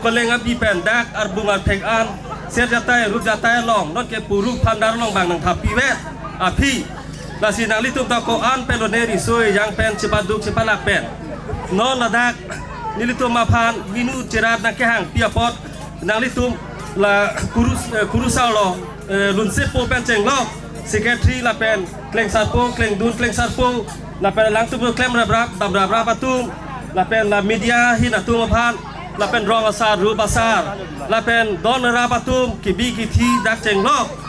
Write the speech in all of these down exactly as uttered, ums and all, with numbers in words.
Peleng abi pen dak arbung arphek an, ser jatai, rup jatai along, non ke puru phandar along bang nangthapi vet aphi. Lasi nanglitum ta ko-an pen lone riso ejang pen chepaduk chepalak pen. Non ladak nelitum aphan minu cherat nangkehangpi apot nanglitum la kurus, eh, kurusar lo, eh, lunsepo pen chenglok, secretary lapen klengsarpo, klengdun klengsarpo, lapen alangtum klem raprap, dam raprap atum, lapen la media ahin atum aphan, lapen rong asar, rup asar, lapen don rap atum, kebi kethe dak chenglok.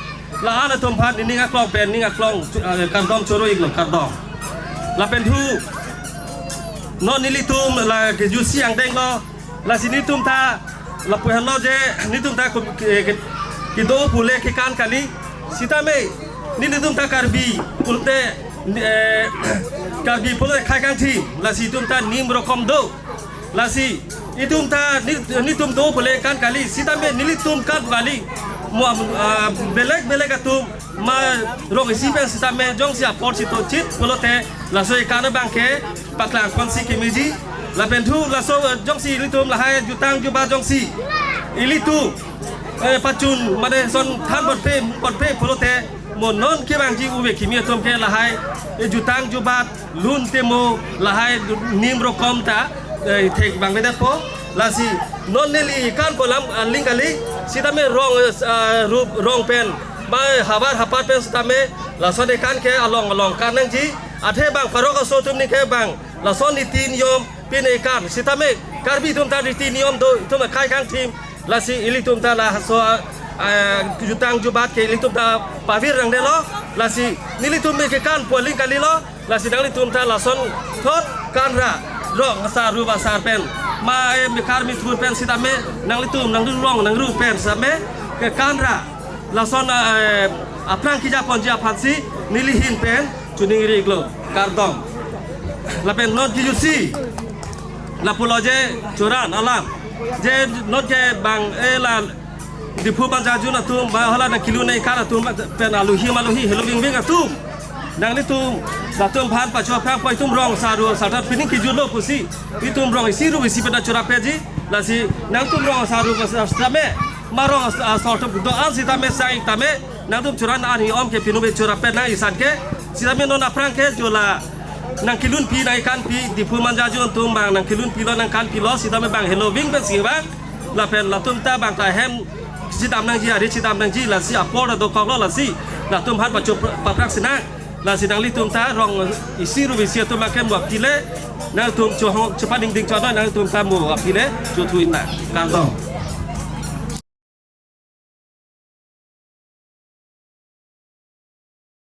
La-an atum aphan nening aklong pen, ning aklong, eh, kardom choro-iklo, kardom. Lapen thu, non nelitum la kejutsi angdeng lo, lasi nelitum ta, lapu henlo je, nelitum ta ke, ke, ke, kedo pule kekan kali, sitame, nelitum ta Karbi, pulote, eh, Karbi pulote khei kangthim, lasi itum ta nim rokom do. Lasi itum ta ni, nelitum do pule kan kali, sitame nelitum kan kali. Mo, ah, belek belek atum ma rong isi pen sitame jongsi apor si tochit pulote laso ekan abang ke paklang konsi kemeji. Lapen thu laso, eh, jongsi ilitum lahai jutang jubat jongsi ilitum, eh, pachun mane son than ponpe ponpe pulote mo non kevangji ove kimi atum ke lahai, eh, jutang jubat lun temo lahai nim rokom ta, eh, thek bang bedetpo. Lasi non neli kanpo alam, ah, aling kali, sitame rong, eh, rup rong pen, ma havar hapat pen sitame lason ekan ke along along kan nangji. Athe bang parok aso atum ni ke bang lason niti niyom pen ekan, sitame Karbi atum ta niti niyom do, itum khei kangthim. Lasi ilitum ta laso, ah, jutang jubat ke ilitum ta pavir nangdelo. Lasi nelitum me kekanpo aling kalilo. Lasi nanglitum ta lason thot kanra, rong asar rup asar pen, ma, eh, mekar mithur pen sitame nanglitum nangrong nangrup pen sitame kekanra, lason, eh, aphrang kejaponji aphansi neli ahin pen choningri-iklo, kardom. Lapen non kejutsi lapulo je choran alam, je non ke bang, eh, la Diphu Manja jun atum, ba hala nangkelun nangkan atum pen aluhi maluhi helo vingving atum, nanglitum latum aphan pacho aphrang poi, itum rong asar rup asar ta pining kejutlo pusi, itum rong isi rup isi pen chorapetji. Lasi nangtum rong asar rup asar sitame, ma rong asar, asar atum do-an sitame sang-ik tame, nangtum choran an hi om ke pinu be chorapet nang isan ke, sitame non aphrang ke jo la nangkelunpi nangkanpi, Diphu Manja jun atum bang nangkelunpilo nangkanpilo, sitame bang helo ving pensi bang, lapen latum ta bang ta hem chedam nangji, ari chedam nangji, lasi apor dokoklo, lasi latum aphan pacho paprak sinang. Lasi nanglitum ta rong isi rup isi atum akem mo aphi le, nangtum chohong chepadingding chonoi, nangtum ta mo aphi le chothu-ik nang, kardom.